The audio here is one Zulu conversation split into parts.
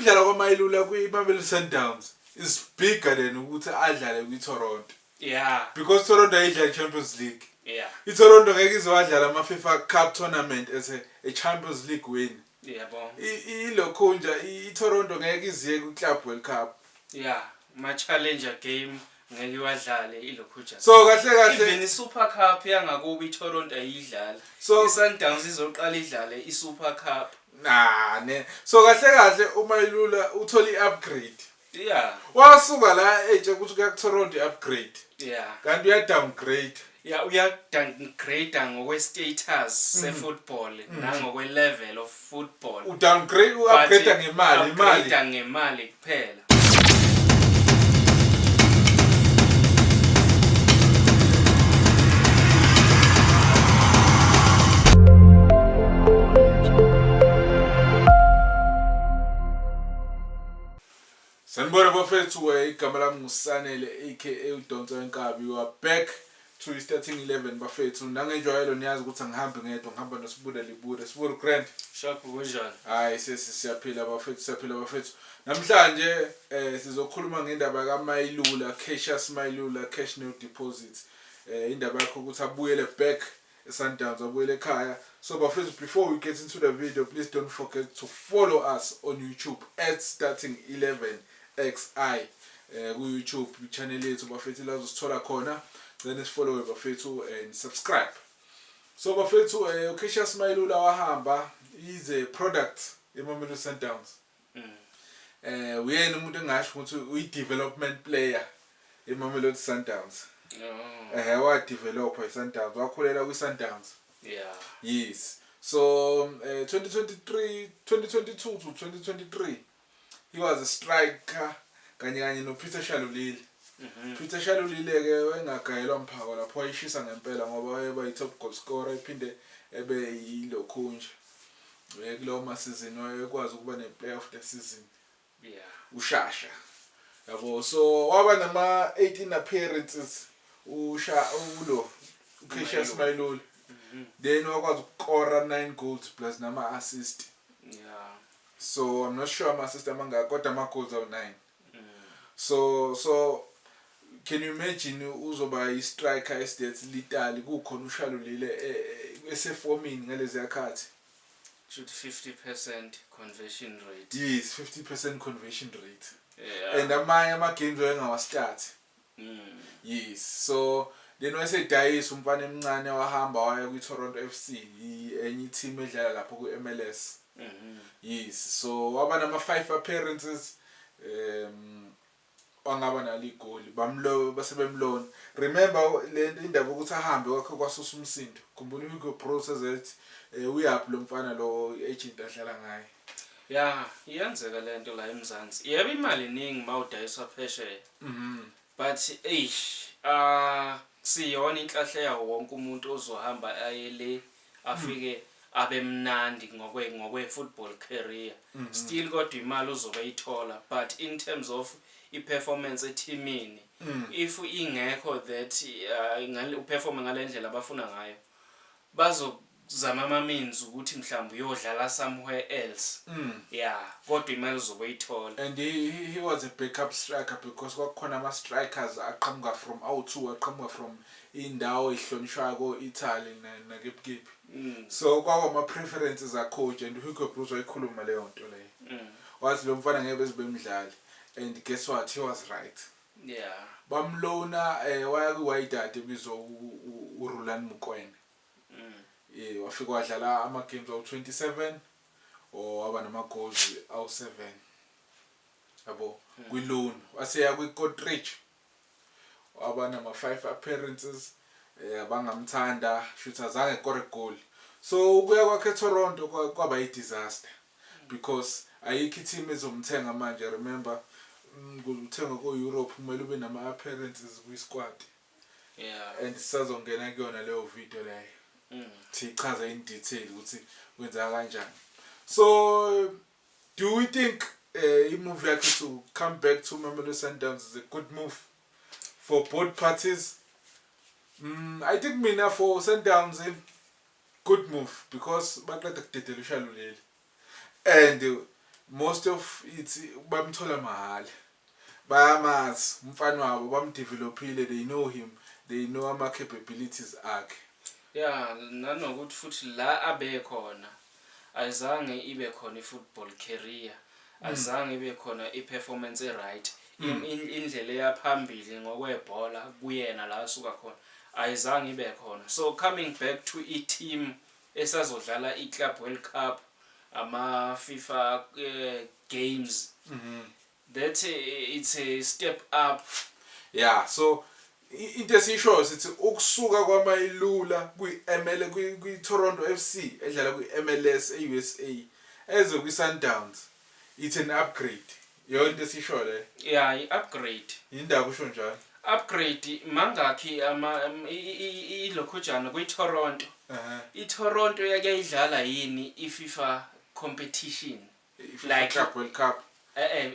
Ukudlala kwaMailula kwi-Mamelodi Sundowns is bigger than ukuthi adlale kwi-Toronto. Because Toronto ayidlali Champions League. I-Toronto ngeke ize wadlala ama-FIFA Cup tournament as a Champions League win. Yabo. Ilokhunja i-Toronto ngeke iziye kwi-Club World Cup. Yeah, ma challenger game ngeke iwadlale ilokhuja. So kahle kahle even i-Super Cup yangakubo i-Toronto ayidlali. So i-Sundowns izoqala idlale i-Super Cup. Nah ne. So kahle kahle uMailula uthola i-upgrade. Wasuka la etshe ukuthi kuya ku-Toronto i-upgrade. Kanti uya downgrade. Yeah, uya downgrade ngokwe status se football nangokwe level of football. U downgrade u upgrade ngemali, imali. Upgrade ngemali kuphela. Sanibona bafethu, igama lami nguSanele aka uDonsa wenkabi. We are back to starting 11 bafethu. Nangenjwayelo niyazi ukuthi angihambi ngedwa, ngihamba noSibuda Libuda. Sibuda Grand. Sharp, kunjani? Hayi, sesi siyaphila bafethu, siyaphila bafethu. Namhlanje sizokhuluma ngendaba kaMailula, Cassius Mailula, cash no deposit. Indaba yakho ukuthi abuyele back eSundowns, abuyele ekhaya. So bafethu, before we get into the video, please don't forget to follow us on YouTube at starting 11 XI. Ku YouTube channel yethu bafethu la uzosithola khona. Then sifollow bafethu and subscribe. So bafethu, uCassius Mailula wahamba, is a product eMamelodi Sundowns. Uyena umuntu engasho ukuthi uyi development player eMamelodi Sundowns. Oh. Wa developer iSundowns, wakhulela kwiSundowns. Yes. So 2023, 2022 to 2023 he was a striker kanye kanye no Peter Shalulile. Peter Shalulile ke wayengagayelwa mphako lapho, wayishisa ngempela ngoba wayeba yi-top goal scorer iphinde ebe yilokhunja. Kulowo ma season wayekwazi ukuba ne-player of the season. Ushasha. Yabo, so waba nama 18 appearances usha ulo uCassius Mailula. Then wakwazi ukukora 9 goals plus nama assist. So I'm not sure ama assist amangaka kodwa ama goals awu 9. So can you imagine uzoba i striker esidethi litali kukhona uShalulile esefomini ngalezi yakhathi. Shoot 50% conversion rate. Yes, 50% conversion rate. And amanye ama games wayengawastart. Yes. So then wayesedayisa umfana emncane, wahamba waya kwi-Toronto FC, enye team edlala lapho ku-MLS. Yes. So waba nama 5 appearances, wangaba nalo igoli, bamlo base bemlona. Remember le indaba ukuthi ahambe kwakhe kwasusa umsindo. Khumbula uHugo Broos ezethi uyaphi lo mfana lo agent adlala ngaye. Yeah, iyenzeka lento la eMzansi. Yebo, imali iningi mawudayiswa phesheya. But eish, siyona inhlahla yawo wonke umuntu ozohamba aye le afike abe mnandi ngokwe football career. Still kodwa imali uzobe eyithola, but in terms of i-performance ethimini, if ingekho that uperforme ngale ndlela abafuna ngayo, bazozama ama means ukuthi mhlawumbe uyodlala somewhere else. Yeah, kodwa imali uzobe uyithola. And he was a backup striker because kwakukhona ama strikers aqhamuka from awu2 aqhamuka from indawo ehlonishwayo ko Italy nakephi kephi. So kwakwa preferences a coach, and Hugo Broos wayikhuluma leyo nto leyo. Wathi lo mfana ngeke beze bemdlali, and guess what, he was right. Bamlona, waya kwiWydad ebizwa uRulani Mokwena. Wafika wadlala ama games awu27 or waba nama goals awu7. Yabo, kwi-loan waseya kwi-Kortrijk, waba nama 5 appearances, abangamthanda shuthi azange kore goal. So ukuya kwakhe eToronto kwaba i-disaster because ayikho i-team ezomthenga manje. Remember, ukuze uthengwe ko-Europe kumele ube nama appearances kwi-squad. And sisazongena kuyona leyo video leyo. Sichaza in detail ukuthi kwenzeka kanjani. So do we think i-move yakhe to come back to Mamelodi Sundowns is a good move for both parties? I think mina for Sundowns, good move because baqeda kudedela uShalulile and Most of it bamthola mahhala. Bayamazi umfana wabo, bamdevelopile, they know him, they know ama capabilities akhe. Ya, nanokuthi futhi la abekhona ayizange ibe khona i-football career, azange ibe khona i-performance e-right. Indlela eyaphambili ngokwebhola kuyena la asuka khona ayizange ibe khona. So coming back to i-team esazodlala i-Club World Cup, ama-FIFA games, that it's a step up. Yeah, so into esiyishoyo sithi ukusuka kwaMailula kwi-ML kwi-Toronto FC edlala kwi-MLS e-USA eze kwi-Sundowns, it's an upgrade. Yona into esiyishoyo le. Yeah, i-upgrade. Yindaba usho njalo? Upgrade mangakhi ama ilokhujana kwi-Toronto. I-Toronto yake yayidlala yini i-FIFA competition? I-FIFA Like- Club World Cup.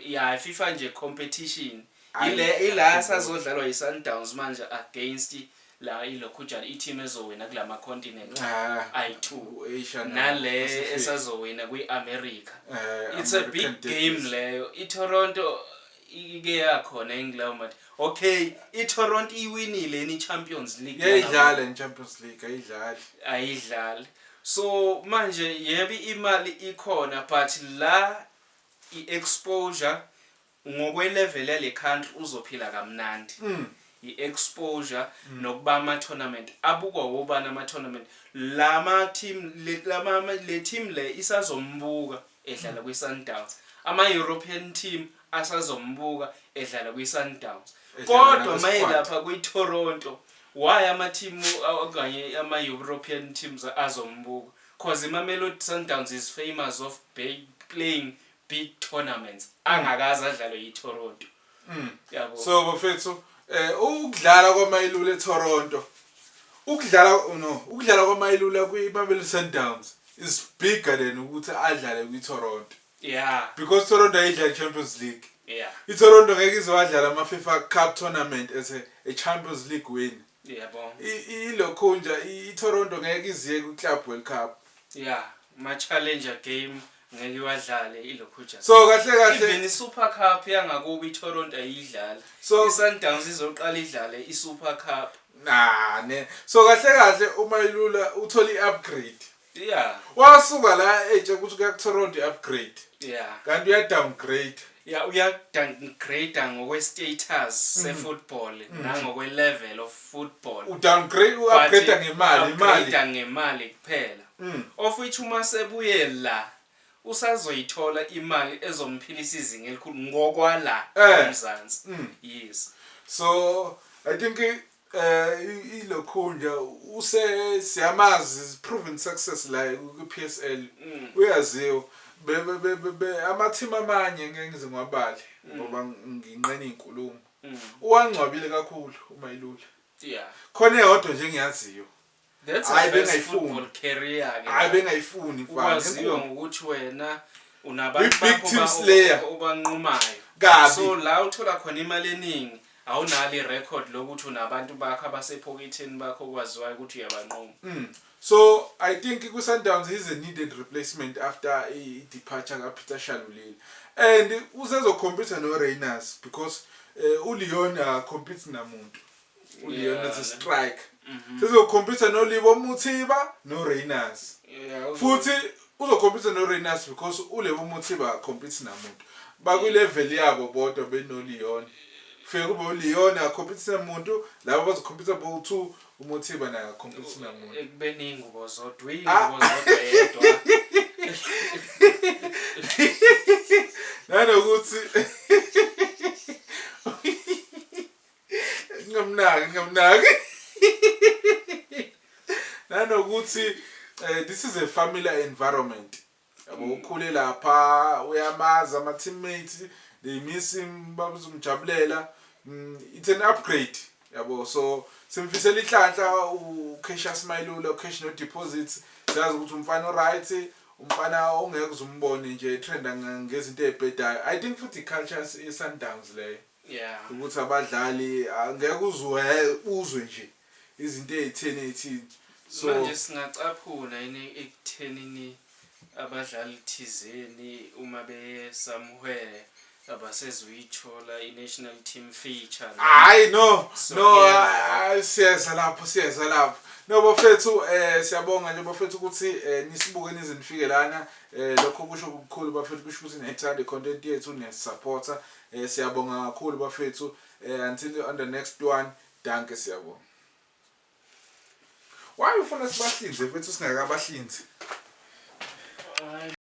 Yeah, FIFA nje competition. Ayi, Ile ila akhumbuli. sazodlalwa yi-Sundowns manje against la ilokhujana i-team ezowina kulama continent Ah, ayi-two. u-Asia Nale Pacific. esazowina kwi-America. It's a American big game derbies. leyo. I-Toronto ike yakhona engilawo manje. Okay, i-Toronto iwinile ni Champions League. Iyayidlala in-Champions League, ayidlali. Ayidlali. So manje yebo, imali ikhona, but la i-exposure ngokwe-level yale country uzophila kamnandi. I-exposure nokuba ama-tournament abukwa wobani, ama-tournament lama team le, lama le team le isazombuka edlala kwi-Sundowns, ama-European team asazombuka edlala kwi-Sundowns. Edlala Kodwa nakwi-squad. maye lapha kwi-Toronto, why ama-team okanye ama-European teams azombuka? 'Cause iMamelodi Sundowns is famous of big, playing big tournaments angakaze adlalwe yi-Toronto. Yabo. So bafethu, ukudlala kwaMailula eToronto, ukudlala no ukudlala kwaMailula kwiMamelodi Sundowns is bigger than ukuthi adlale kwiToronto. Because Toronto ayidlali Champions League. IToronto ngeke izowadlala ama-FIFA Cup tournament as a Champions League win. Ilokhunja iToronto ngeke iziye kwi-Club World Cup. Yeah, ma-challenger game ngeke iwadlale ilokhuja. So kahle kahle Even i-Super Cup yangakubo iToronto ayidlali. I-Sundowns izoqala idlale i-Super Cup. Nah ne, so kahle kahle uMailula uthola i-upgrade. Wasuka la etshe ukuthi kuya ku-Toronto i-upgrade. Kanti uya downgrade. Yeah, uya downgrade ngokwe-status se-football nangokwe-level of football. U-downgrade, u-upgrade ngemali, imali. Upgrade ngemali kuphela. Of which uma sebuye la usazoyithola imali ezomphilisa izinga elikhulu ngokwala eMzansi. Yes. So I think ilokhunja use siyamazi is proven success la ku PSL. Uyaziwa be ama team amanye ngeke ngize ngiwabale ngoba nginqena izinkulumo. Uwangcwabile kakhulu uMailula. Khona eyodwa nje engiyaziyo. That's Hayi, a best bengayifuni. football career ke. Hayi, bengayifuni mfana. Ukwaziwa Enkulu. ngokuthi wena unabantu Big bakho team slayer. obanqumayo. Kabi. So la uthola khona imali eningi awunalo i-record lokuthi unabantu bakho abasephoketheni bakho okwaziwayo ukuthi uyabanquma. So I think ku-Sundowns he's a needed replacement after i-departure ka-Peter Shalulile. And usezo-compete no-Rayners because uLeon akacompete namuntu. ULeon is a striker. Sezo-compete noLebo Mothiba no-Rayners. Futhi uzo-compete no-Rayners because uLebo Mothiba akacompete namuntu. Bakwi-level yabo bodwa beno-Leon. Fike kube uLeon akacompete namuntu, laba bazo-compete bo-2, uMothiba naye akacompete namuntu. Ekubeni ingubo zodwa, ingubo zodwa yedwa. Nanokuthi ngingamnaki, ngingamnaki. Nanokuthi this is a familiar environment. Yabo, ukhule lapha, uyamazi ama teammates, they miss him, bazomjabulela. It's an upgrade. Yabo, so simfisela inhlanhla uCassius Mailula, ucash no deposits. Siyazi ukuthi umfana right, umfana ongeke uzumbone nje trenda ngezinto ezibhedayo. I think futhi culture ye Sundowns leyo. Ukuthi abadlali angeke uzwe nje izinto ezitheni ezithini. So manje singacaphuna yini ekuthenini Abadlali thizeni uma beye somewhere abasezuyithola i-national team feature. Hayi, no. So, no. Yeah. Hayi, siyeza lapho, siyeza lapho. No, bafethu, siyabonga nje, bafethu, ukuthi nisibuke nize nifike lana. Lokho kusho kukhulu, bafethu, kusho ukuthi niyayithanda i-content yethu, niyasupporta. Siyabonga kakhulu, bafethu. Until on the next one, dankie, siyabonga. Why ufuna sibahlinze, mfethu, singakabahlinzi? Hayi.